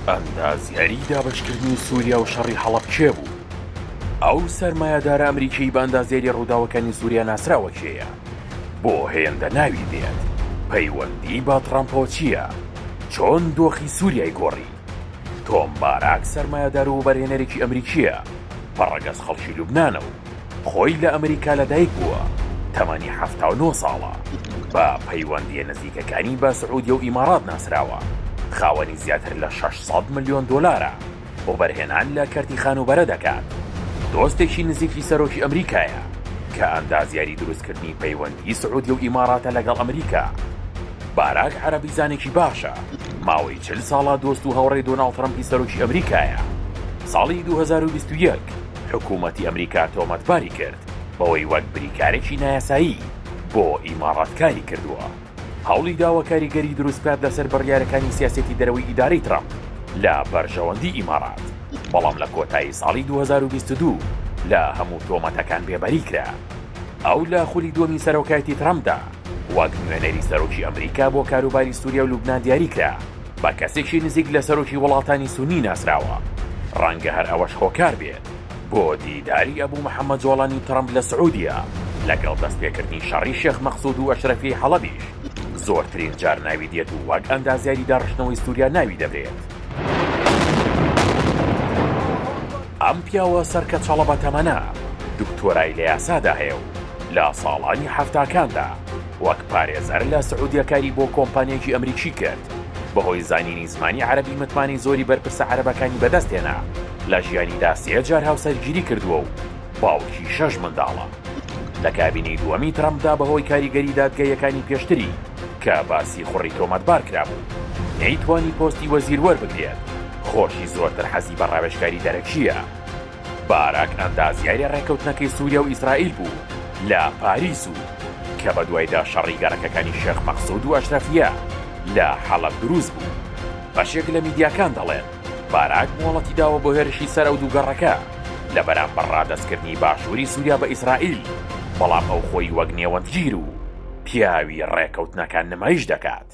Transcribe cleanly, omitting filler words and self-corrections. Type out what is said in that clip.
ئەندازیاری دابەشکردنی سووریا و شەڕی حەڵەب کێ بوو؟ ئەو سەرمایەدارە ئەمریکیەی بە ئەندازیاری ڕووداوەکانی سووریا ناسراوە کێیە؟ بۆ هێندە ناوی دێت؟ پەیوەندی بە تڕەمپەوە چییە؟ چۆن دۆخی سووریای گۆڕی؟ تۆم باراک سەرمایەدار و وەبەرهێنەرێکی ئەمریکییە، بە ڕەگەز خەڵکی لوبنانە و خۆی لە ئەمریکا لەدایک بووە، تەمەنی 79 ساڵە، بە پەیوەندییە نزیکەکانی بە سعودیە و ئیماڕات ناسراوە، خاوەنی زیاتر لە 600 ملیۆن دۆلارە، وەبەرهێنان لە کەرتی خانووبەرە دەکات، دۆستێکی نزیکی سەرۆکی ئەمریکایە، کە ئەندازیاری دروستکردنی پەیوەندیی سعودیە و ئیماڕاتە لەگەڵ ئەمریکا. باراک عەرەبیزانێکی باشە، ماوەی 40 ساڵە دۆست و هاوڕێی دۆناڵد ترەمپی سەرۆکی ئەمریکایە. ساڵی 2021 حکوومەتی ئەمریکا تۆمەتباری کرد بەوەی وەک بریکارێکی نایاسایی بۆ ئیماڕات کاری کردووە. هەوڵی داوە کاریگەری دروست بکات لەسەر بڕیارەکانی سیاسەتی دەرەوەی ئیدارەی ترەمپ لە بەرژەوەندی ئیماڕات، بەڵام لە کۆتایی ساڵی 2022 لە هەموو تۆمەتەکان بێبەری کرا. ئەو لە خولی دووەمی سەرۆکایەتی ترەمپدا وەک نوێنەری سەرۆکی ئەمریکا بۆ کاروباری سووریا و لوبنان دیاری کرا، بە کەسێکی نزیک لە سەرۆکی وڵاتانی سوننی ناسراوە، ڕەنگە هەر ئەوەش هۆکار بێت بۆ دیداری ئەبو محەمەد جۆڵانی و ترەمپ لە سعودیە لەگەڵ دەستپێکردنی شەڕی شێخ مەقسود و ئەشرەفیەی حەڵەبیش زۆرترین جار ناوی دێت و وەک ئەندازیاری داڕشتنەوەی سوریا ناوی دەبرێت. ئەم پیاوە سەرکەچەڵە بەتەمەنە دکتۆرای لە یاسادا هەیە و لە ساڵانی حەفتاکاندا وەک پارێزەر لە سعودیە کاری بۆ کۆمپانیایەکی ئەمریکی کرد، بەهۆی زانینی زمانی عەرەبی متمانەی زۆری بەرپرسە عەرەبەکانی بەدەستهێنا، لە ژیانیدا سێ جار هاوسەرگیری کردووە و باوکی شەش منداڵە. لە کابینەی دووەمی ترەمپدا بەهۆی کاریگەری دادگاییەکانی پێشتری کە بە سیخوڕی تۆمەتبار کرابوو، نەیتوانی پۆستی وەزیر وەربگرێت، خۆشی زۆرتر حەزی بە ڕاوێژکاری دەرەکییە. باراک ئەندازیاری ڕێککەوتنەکەی سووریا و ئیسرائیل بوو لە پاریس و کە بەدوایدا شەڕی گەڕەکەکانی شێخ مەقسود و ئەشرەفیە لە حەڵەب دروست بوو. بەشێک لە میدیاکان دەڵێن باراک مۆڵەتی داوە بۆ هێرشی سەر ئەو دوو گەڕەکە لە بەرامبەر ڕادەستکردنی باشووری سووریا بە ئیسرائیل، بەڵام ئەو خۆی وەک نێوەندگیر و پیاوی ڕێککەوتنەکان نمایش دەکات.